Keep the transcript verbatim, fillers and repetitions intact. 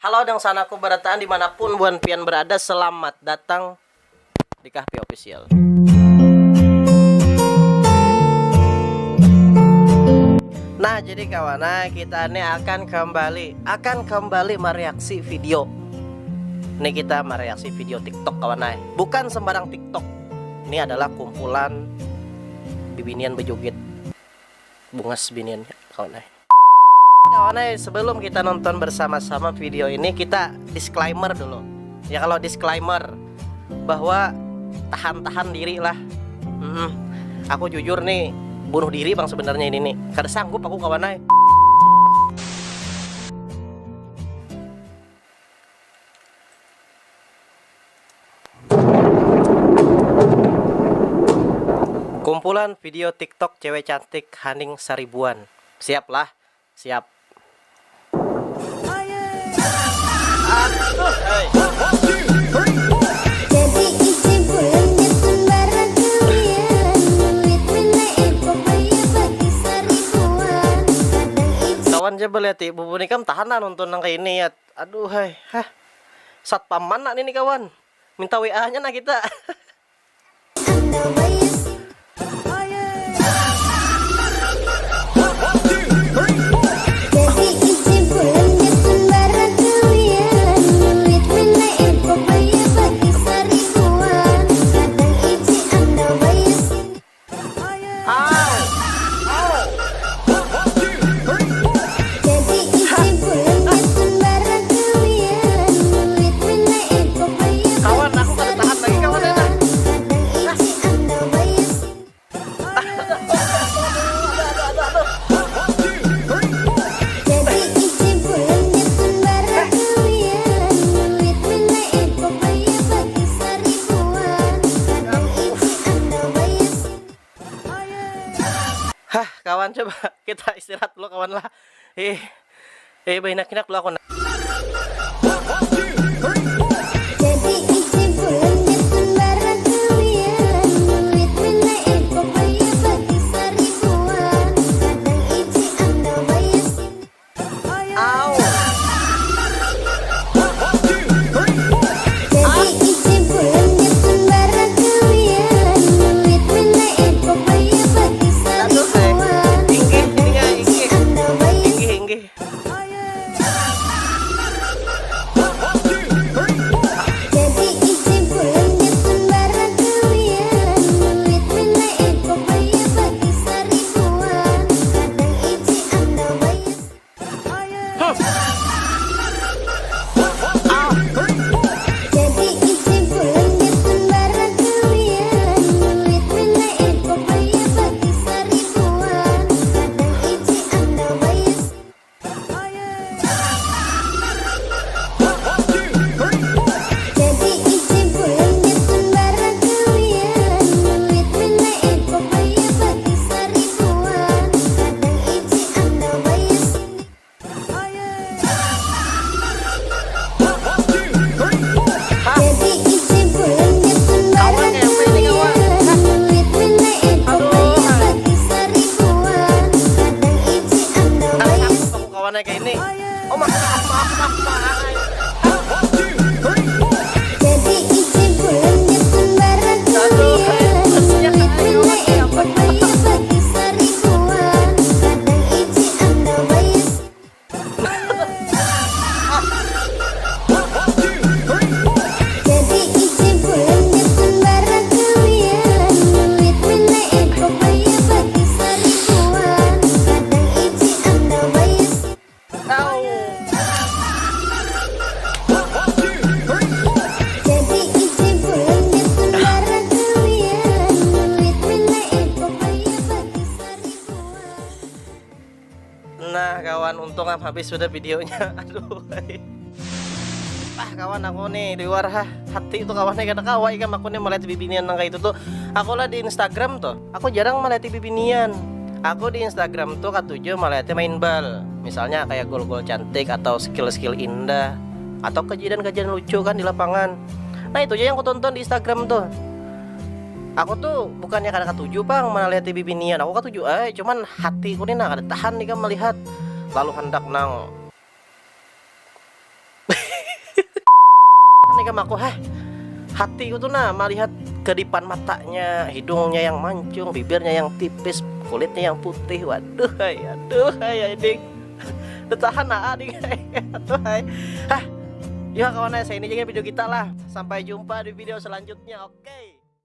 Halo dangsanaku barataan dimanapun buhan pian berada, selamat datang di Kahpi Official. Nah jadi kawan, nah kita ini akan kembali akan kembali mereaksi video. Ini kita mereaksi video TikTok kawan, nah bukan sembarang TikTok. Ini adalah kumpulan bibinian bejoget, bungas binian kawan, nah. Kawan, eh, sebelum kita nonton bersama-sama video ini, kita disclaimer dulu. Ya kalau disclaimer bahwa tahan-tahan diri lah. Mm-mm. Aku jujur nih bunuh diri bang sebenarnya ini nih. Kada sanggup aku kawan, eh. Kumpulan video TikTok cewek cantik Haning Saribuan. Siap lah. Siap. Kawan coba lihat ibu punika tahan lah nonton nang kayak ini ya. Aduh hai, hah. Satpam mana nih kawan? Minta W A-nya nah kita. Hah, kawan, coba kita istirahat dulu, kawan lah. Ih, ih, bahinak-hinak dulu aku. Kawannya kayak ini. Oh maaf, maaf, maaf, maaf. Nah kawan, untung am habis sudah videonya. Aduh. Ah kawan, aku nih di luar ha hati itu kawan nih, kada kawa ikam aku nih melihat bibinian nang kayak itu tuh. Aku lah di Instagram tuh, aku jarang melihat bibinian. Aku di Instagram tuh katuju melihatnya main bal, misalnya kayak gol-gol cantik atau skill-skill indah atau kejadian-kejadian lucu kan di lapangan. Nah itu aja yang aku tonton di Instagram tuh. Aku tuh bukannya kada katuju pang melihat bibinian, aku katuju eh, cuman hatiku nih nah kada tahan nih kan melihat, lalu hendak nang Kam aku, heh, hatiku tuh nah melihat kedipan matanya, hidungnya yang mancung, bibirnya yang tipis, kulitnya yang putih. Waduh, hai, aduh, hai, ding. Tahan ah, ding. Aduh, hai. Hah. Ya kawan, saya ini aja video kita lah. Sampai jumpa di video selanjutnya. Oke.